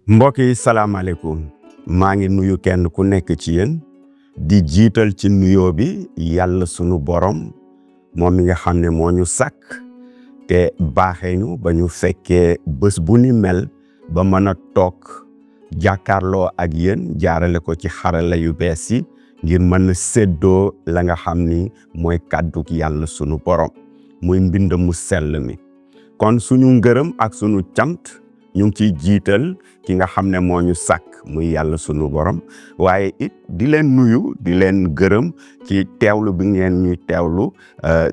mbokk yi salaamaaleykum maa ngi nuyu kenn ku nekk ci yéen di jiital ci nuyoo bi yàlla sunu borom moom mi nga xam ne moo ñu sàkk te baaxee ñu ba ñu fekkee bés bu ni mel ba mën a toog jàkkaarloo ak yéen jaarale ko ci xarala yu bees yi ngir mën a séddoo la nga xam ni mooy kàddug yàlla sunu borom muy mbind mu sell mi kon suñu ngërëm ak sunu cant ñu ngi ciy jiital ki nga xam ne moo ñu sàkk muy yàlla sunu borom waaye it di leen nuyu di leen gërëm ci teewlu bi ngeen ñuy teewlu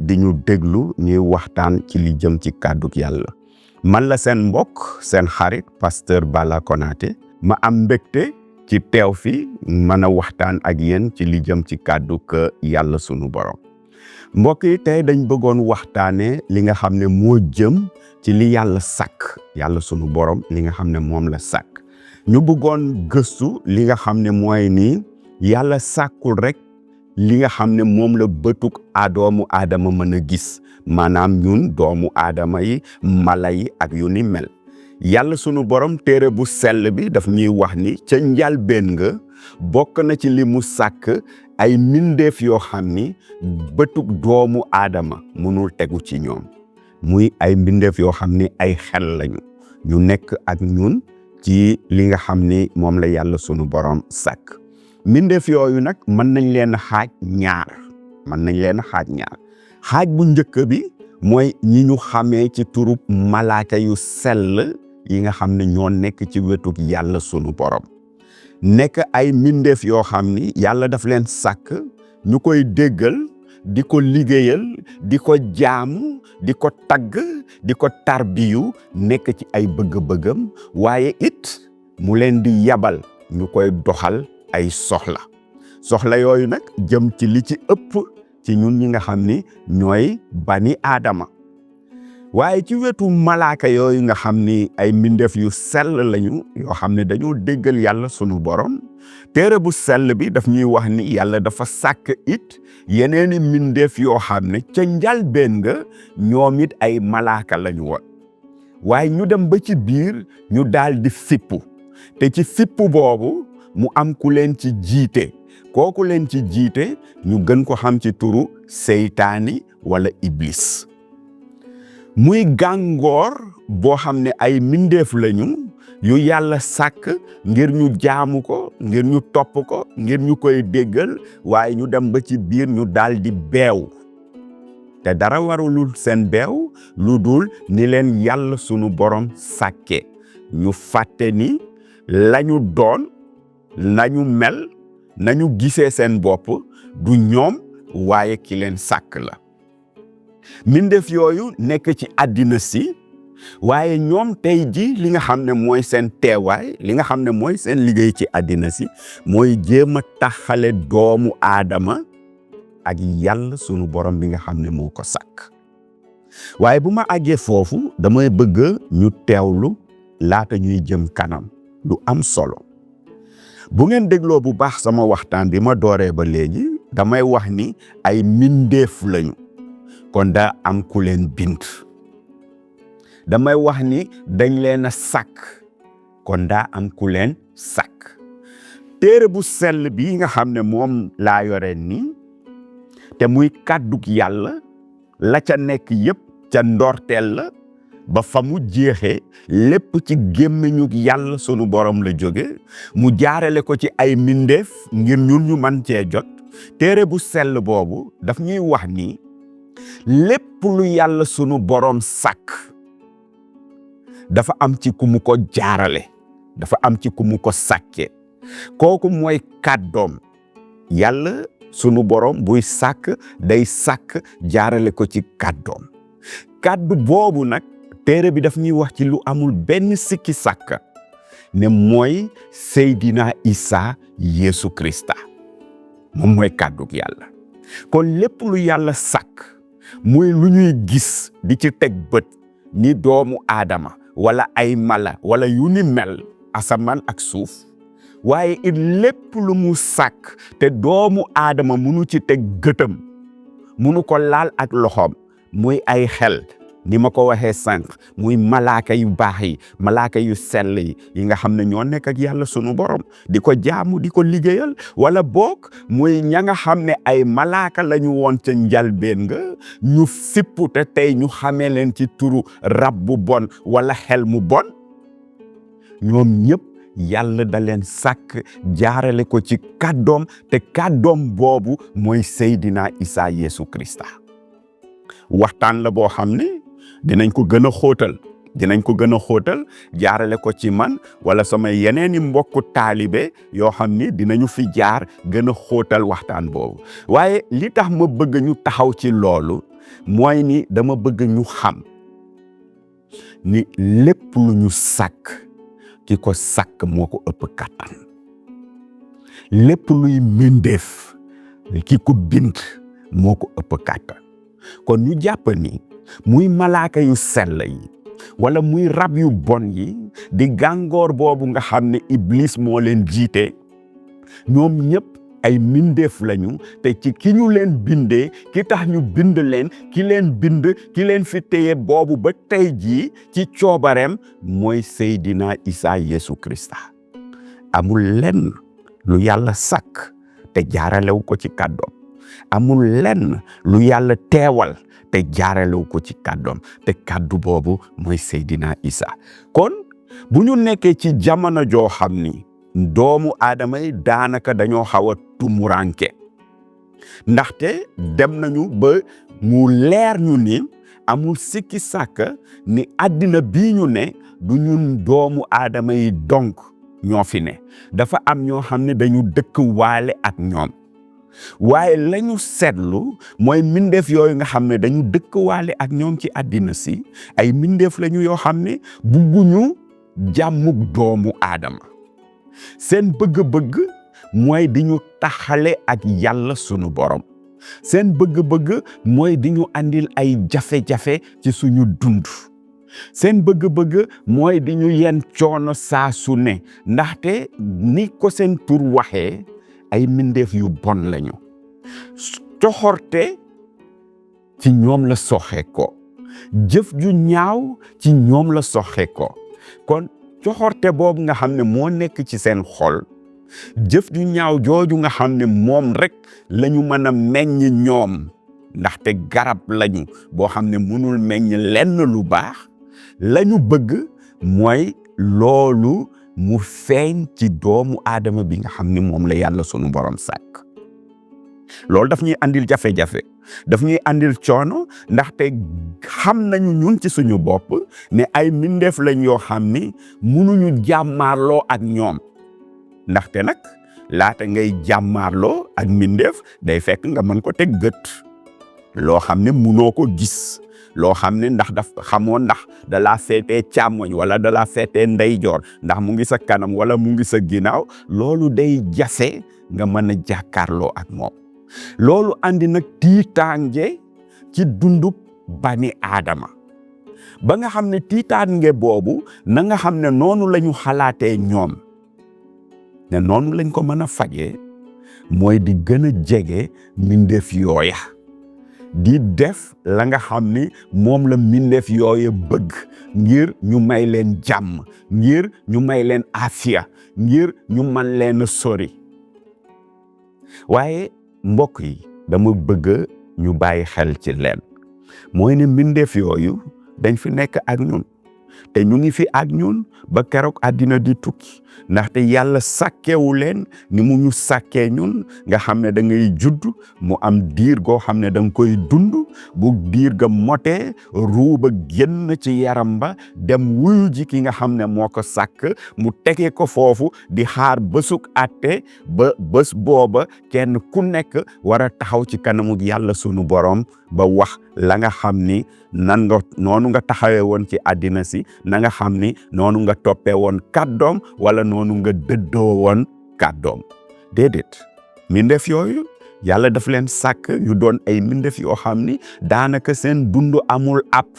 di ñu déglu ñuy waxtaan ci li jëm ci kàddug yàlla man la seen mbokk seen xarit pasteur Bala Konaté ma am mbégte ci teew fi mën a waxtaan ak yéen ci li jëm ci kàddug yàlla sunu borom mbokk yi tey dañ bëggoon waxtaanee li nga xam ne moo jëm ci li yàlla sàkk yàlla sunu borom li nga xam ne moom la sàkk ñu bëggoon gëstu li nga xam ne mooy nii yàlla sàkkul rek li nga xam ne moom la bëtug doomu aadama mën a gis maanaam ñun doomu aadama yi mala yi ak yu ni mel yàlla sunu borom téere bu sell bi daf ñuy wax ni ca njalbeen nga bokk na ci li mu sàkk ay mbindeef yoo xam ni bëtug doomu aadama mënul tegu ci ñoom muy ay mbindeef yoo xam ni ay xel lañu ñu nekk ak ñun ci li nga xam ni moom la yàlla sunu borom sàkk mbindeef yooyu nag mën nañ leen xaaj ñaar xaaj bu njëkk bi mooy ñi ñu xamee ci turub malaaka yu sell yi nga xam ne ñoo nekk ci wetug yàlla sunu borom nekk ay mbindeef yoo xam ni yàlla daf leen sàkk ñu koy déggal di ko liggéeyal di ko jaamu di ko tagg di ko tarbiyu nekk ci ay bëgg-bëggam waaye it mu leen di yabal ñu koy doxal ay soxla yooyu nag jëm ci li ci ëpp ci ñun ñi nga xam ni ñooy bani aadama waaye ci wetu malaaka yooyu nga xam ni ay mbindeef yu sell lañu yoo xam ne dañoo déggal yàlla sunu borom téere bu sell bi daf ñuy wax ni yàlla dafa sàkk it yeneeni mbindeef yoo xam ne ca njalbeen nga ñoom it ay malaaka lañu woon waaye ñu dem ba ci biir ñu daal di fippu te ci fippu boobu mu am ku leen ci jiite kooku leen ci jiite ñu gën ko xam ci turu seytaani wala iblis muy gàngoor boo xam ne ay mbindeef lañu yu yàlla sàkk ngir ñu jaamu ko ngir ñu topp ko ngir ñu koy déggal waaye ñu dem ba ci biir ñu daal di beew te dara warulul seen beew lu dul ni leen yàlla sunu borom sàkke ñu fàtte ni lañu doon nañu mel nañu gisee seen bopp du ñoom waaye ki leen sàkk la mbindeef yooyu nekk ci àddina si waaye ñoom tey ji li nga xam ne mooy seen teewaay li nga xam ne mooy seen liggéey ci àddina si mooy jéem a taxale doomu aadama ak yàlla sunu borom bi nga xam ne moo ko sàkk waaye bu ma àggee foofu damay bëgg ñu teewlu laata ñuy jëm kanam lu am solo bu ngeen dégloo bu baax sama waxtaan bi ma dooree ba léegi damay wax ni ay mbindeef lañu kon daa am ku leen bind damay wax ni dañ leen a sàkk kon daa am ku leen sàkk téere bu sell bi nga xam ne moom laa yore nii te muy kàddug yàlla la ca nekk yépp ca ndorteel la ba fa mu jeexee lépp ci gémmiñu yàlla sunu borom la jóge mu jaarale ko ci ay mbindeef ngir ñun ñu man cee jot téere bu sell boobu daf ñuy wax ni lépp lu yàlla sunu borom sàkk dafa am ci ku mu ko jaarale dafa am ci ku mu ko sàkke kooku mooy kàddoom yàlla sunu borom buy sàkk day sàkk jaarale ko ci kàddoom kàddu boobu nag téere bi daf ñuy wax ci lu amul benn sikki sàkka ne mooy Seydina Isa Yeesu Krista moom mooy kàddug yàlla kon lépp lu yàlla sàkk muy lu ñuy gis di ci teg bët ni doomu aadama wala ay mala wala yu ni mel asamaan ak suuf waaye it lépp lu mu sàkk te doomu aadama munu ci teg gëtam munu ko laal ak loxoom muy ay xel ni ma ko waxee sànq muy malaaka yu baax yi malaaka yu sell yi nga xam ne ñoo nekk ak yàlla sunu borom di ko jaamu di ko liggéeyal wala boog muy ña nga xam ne ay malaaka la ñu woon ca njalbeen nga ñu fippu te tey ñu xamee leen ci turu rab bu bon wala xel mu bon ñoom ñëpp yàlla da leen sàkk jaarale ko ci kàddoom te kàddoom boobu mooy Seydina Isa Yesu Krista waxtaan la boo xam ne dinañ ko gën a xóotal jaarale ko ci man wala sama yeneeni mbokku taalibe yoo xam ni dinañu fi jaar gën a xóotal waxtaan boobu waaye li tax ma bëgg ñu taxaw ci loolu mooy ni dama bëgg ñu xam ni lépp lu ñu sàkk ki ko sàkk moo ko ëpp kàttan lépp luy mbindeef ki ko bind moo ko ëpp kàttan kon ñu jàpp ni muy malaaka yu sell yi wala muy rab yu bon yi di gàngoor boobu nga xam ne iblis moo leen jiite ñoom ñëpp ay mbindeef lañu te ci ki ñu leen bindee ki tax ñu bind leen ki leen fi téye boobu ba tey jii ci coobareem mooy Seydina Isa Yesu Krista amul lenn lu yàlla sàkk te jaaralewu ko ci kàddoom amul lenn lu yàlla teewal te jaaralewu ko ci kàddoom te kàddu boobu mooy Seydina Isa kon bu ñu nekkee ci jamono joo xam ni doomu aadama yi daanaka dañoo xaw a tumuranke ndaxte dem nañu ba mu leer ñu ni amul sikki sàkka ni àddina bii ñu ne du ñun doomu aadama yi donc ñoo fi ne dafa am ñoo xam ne dañu dëkk waale ak ñoom waaye lañu seetlu mooy mbindeef yooyu nga xam ne dañu dëkk waale ak ñoom ci àddina si ay mbindeef lañu yoo xam ne bugguñu jàmmuk doomu aadama seen bëgg-bëgg mooy di ñu taxale ak yàlla sunu borom seen bëgg-bëgg mooy di ñu andil ay jafe-jafe ci suñu dund seen bëgg-bëgg mooy di ñu yen coono saa su ne ndaxte ni ko seen tur waxee ay mbindeef yu bon lañu coxorte ci ñoom la soxe ko jëf ju ñaaw ci ñoom la soxe ko kon coxorte boobu nga xam ne moo nekk ci seen xol jëf ju ñaaw jooju nga xam ne moom rek lañu mën a meññ ñoom ndaxte garab lañu boo xam ne mënul meññ lenn lu baax lañu bëgg mooy loolu mu feeñ ci doomu aadama bi nga xam ne moom la yàlla sunu borom sàkk loolu daf ñuy andil jafe-jafe daf ñuy andil coono ndaxte xam nañu ñun ci suñu bopp ne ay mbindeef lañ yoo xam ni mënuñu jàmmaarloo ak ñoom ndaxte nag laata ngay jàmmaarloo ak mbindeef day fekk nga mën ko teg gët loo xam ne mënoo ko gis loo xam ne ndax daf xamoo ndax da laa feetee càmmoñ wala da laa feetee ndeyjoor ndax mu ngi sa kanam wala mu ngi sa ginnaaw loolu day jafe nga mën a jàkkaarloo ak moom loolu andi nag tiitaange ci dundub bani aadama ba nga xam ne tiitaange boobu na nga xam ne noonu la ñu xalaatee ñoom ne noonu lañ ko mën a fajee mooy di gën a jege mbindeef yooya di def la nga xam ni moom la mbindeef yooya bëgg ngir ñu may leen jàmm ngir ñu may leen afiya ngir ñu man leen a sori waaye mbokk yi dama bëgg ñu bàyyi xel ci leen mooy ne mbindeef yooyu dañ fi nekk ak ñun te ñu ngi fi ak ñun ba keroog àddina di tukki ndaxte yàlla sàkkewu leen ni mu ñu sàkkee ñun nga xam ne da ngay judd mu am diir goo xam ne da nga koy dund bu diir ga motee ruuba génn ci yaram ba dem wuyu ji ki nga xam ne moo ko sàkk mu tegee ko foofu di xaar bésuk àtte ba bés booba kenn ku nekk war a taxaw ci kanamu yàlla sunu borom ba wax la nga xam ni nan nga noonu nga taxawee woon ci àddina si na nga xam ni noonu nga toppee woon kàddoom wala noonu nga dëddoo woon kàddoom déedéet mbindeef yooyu yàlla daf leen sàkk ñu doon ay mbindeef yoo xam ni daanaka seen dund amul app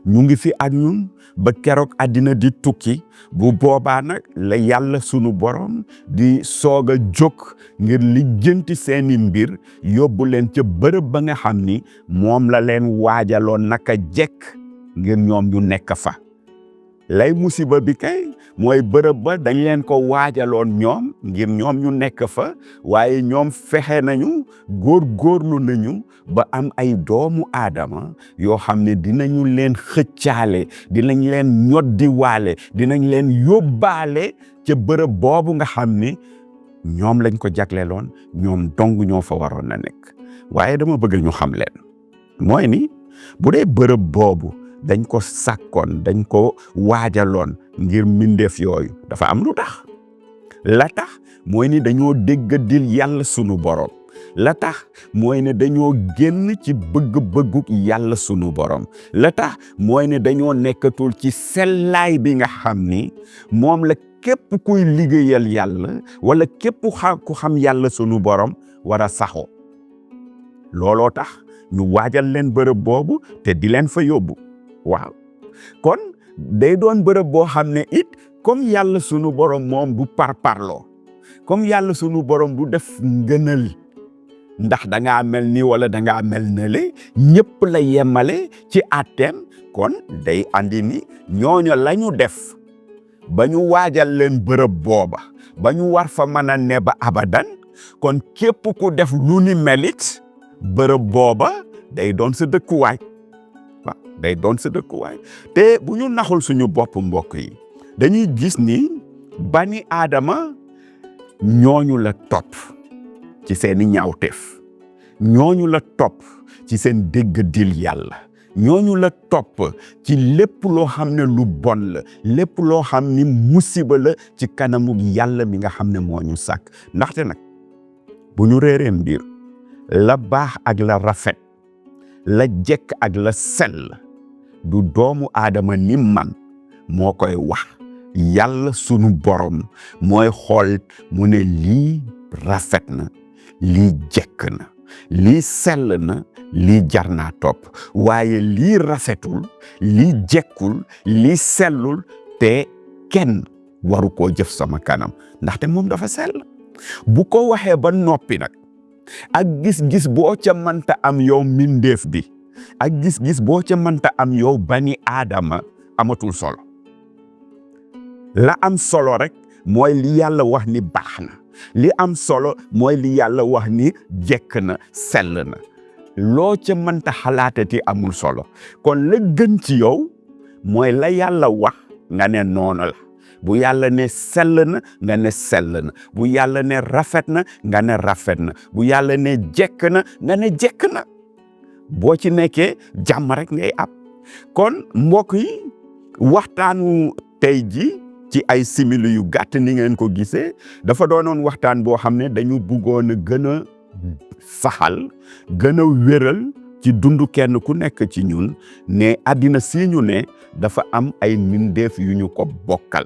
ñu ngi fi ak ñun ba keroog àddina di tukki bu boobaa nag la yàlla sunu borom di soog a jóg ngir lijjanti seeni mbir yóbbu leen ca bërëb ba nga xam ni moom la leen waajaloon naka jekk ngir ñoom ñu nekk fa lay musiba bi kay mooy bërëb ba dañ leen ko waajaloon ñoom ngir ñoom ñu nekk fa waaye ñoom fexe nañu góorgóorlu nañu ba am ay doomu aadama yoo xam ne dinañu leen xëccaale dinañ leen ñoddiwaale dinañ leen yóbbaale ca bërëb boobu nga xam ni ñoom lañ ko jagleeloon ñoom dong ñoo fa waroon na nekk waaye dama bëgg ñu xam leen mooy ni bu dee bërëb boobu dañ ko sàkkoon dañ ko waajaloon ngir mbindeef yooyu dafa am lu tax la tax mooy ni dañoo déggadil yàlla sunu borom la tax mooy ne dañoo génn ci bëgg-bëgguk yàlla sunu borom la tax mooy ne dañoo nekkatul ci sellaay bi nga xam ni moom la képp kuy liggéeyal yàlla wala képp ku xam yàlla sunu borom war a saxoo looloo tax ñu waajal leen bërëb boobu te di leen fa yóbbu waaw kon day doon bërëb boo xam ne it comme yàlla sunu borom moom du parparloo comme yàlla sunu borom du def ngënal ndax da ngaa mel ni wala da ngaa mel ne le ñëpp la yemale ci àtteem kon day andi ni ñooñu la ñu def ba ñu waajal leen bërëb booba ba ñu war fa mën a ne ba abadan kon képp ku def lu ni melit bërëb booba day doon sa dëkkuwaay waaw day doon sa dëkkuwaay te bu ñu naxul suñu bopp mbokk yi dañuy gis ni bani aadama ñooñu la topp ci seeni ñaawteef ñooñu la topp ci seen déggadil yàlla ñooñu la topp ci lépp loo xam ne lu bon la lépp loo xam ni musiba la ci kanamu yàlla mi nga xam ne moo ñu sàkk ndaxte nag bu ñu réeree mbir la baax ak la rafet la jekk ak la sell du doomu aadama ni man moo koy wax yàlla sunu borom mooy xool mu ne lii rafet na lii jekk na lii sell na lii jar naa topp waaye lii rafetul lii jekkul lii sellul te kenn waru koo jëf sama kanam ndaxte moom dafa sell bu ko waxee ba noppi nag ak gis-gis boo ca mënta am yow mbindeef bi ak gis-gis boo ca mënta am yow bani aadama amatul solo la am solo rek mooy li yàlla wax ni baax na li am solo mooy li yàlla wax ni jekk na sell na loo ca mënta xalaatati amul solo kon la gën ci yow mooy la yàlla wax nga ne noonu la bu yàlla ne sell na nga ne sell na bu yàlla ne rafet na nga ne rafet na bu yàlla ne jekk na nga ne jekk na boo ci nekkee jàmm rek ngay am kon mbokk yi waxtaanu tey ji ci ay simili yu gàtt ni ngeen ko gisee dafa doonoon waxtaan boo xam ne dañu bëggoon a gën a saxal gën a wéral ci dundu kenn ku nekk ci ñun ne àddina si ñu ne dafa am ay mbindeef yu ñu ko bokkal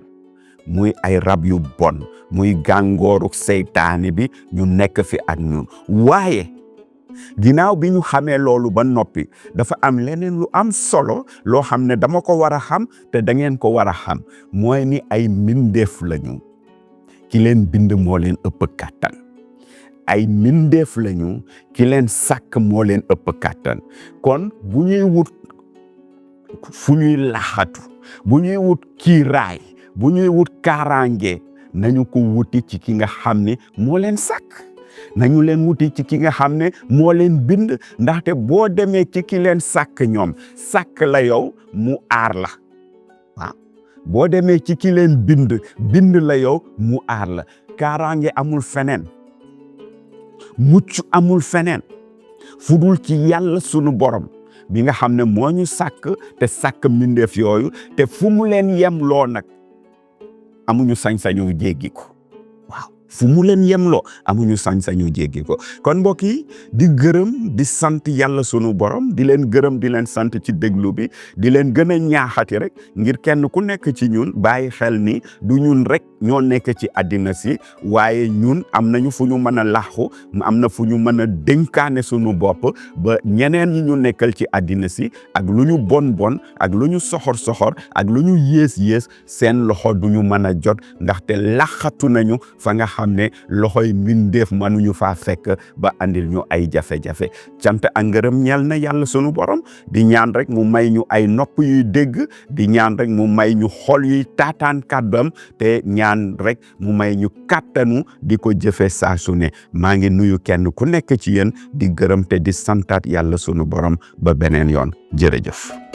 muy ay rab yu bon muy gàngooru seytaane bi ñu nekk fi ak ñun waaye ginnaaw bi ñu xamee loolu ba noppi dafa am leneen lu am solo loo xam ne dama ko war a xam te da ngeen ko war a xam mooy ni ay mbindeef lañu ki leen bind moo leen ëpp kàttan ay mbindeef lañu ki leen sàkk moo leen ëpp kàttan kon bu ñuy wut fu ñuy laxatu bu ñuy wut kiiraay bu ñuy wut kaaraange nañu ko wuti ci ki nga xam ne moo leen sàkk nañu leen wuti ci ki nga xam ne moo leen bind ndaxte boo demee ci ki leen sàkk ñoom sàkk la yow mu aar la waaw boo demee ci ki leen bind la yow mu aar la kaaraange amul feneen mucc amul feneen fudul ci yàlla sunu borom bi nga xam ne moo ñu sàkk te sàkk mbindeef yooyu te fu mu leen yem loo nag amuñu sañ-sañu jéggi ko waaw fu mu leen yemloo amuñu sañ-sañu jéggi ko kon mbokk yi di gërëm di sant yàlla sunu borom di leen gërëm di leen sant ci déglu bi di leen gën a ñaaxati rek ngir kenn ku nekk ci ñun bàyyi xel ni du ñun rek ñoo nekk ci àddina si waaye ñun am nañu fu ñu mën a laxu am na fu ñu mën a dénkaane sunu bopp ba ñeneen ñi ñu nekkal ci àddina si ak lu ñu bon ak lu ñu soxor ak lu ñu yées seen loxo du ñu mën a jot ndaxte laxatu nañu fa nga xam ne loxoy mbindeef mënuñu faa fekk ba andil ñu ay jafe-jafe cant ak ngërëm ñeel na yàlla sunu borom di ñaan rek mu may ñu ay nopp yuy dégg di ñaan rek mu may ñu xol yuy taataan kàddam te ñaan rek mu may ñu kàttanu di ko jëfe saa su ne maa ngi nuyu kenn ku nekk ci yéen di gërëm te di santaat yàlla sunu borom ba beneen yoon jërëjëf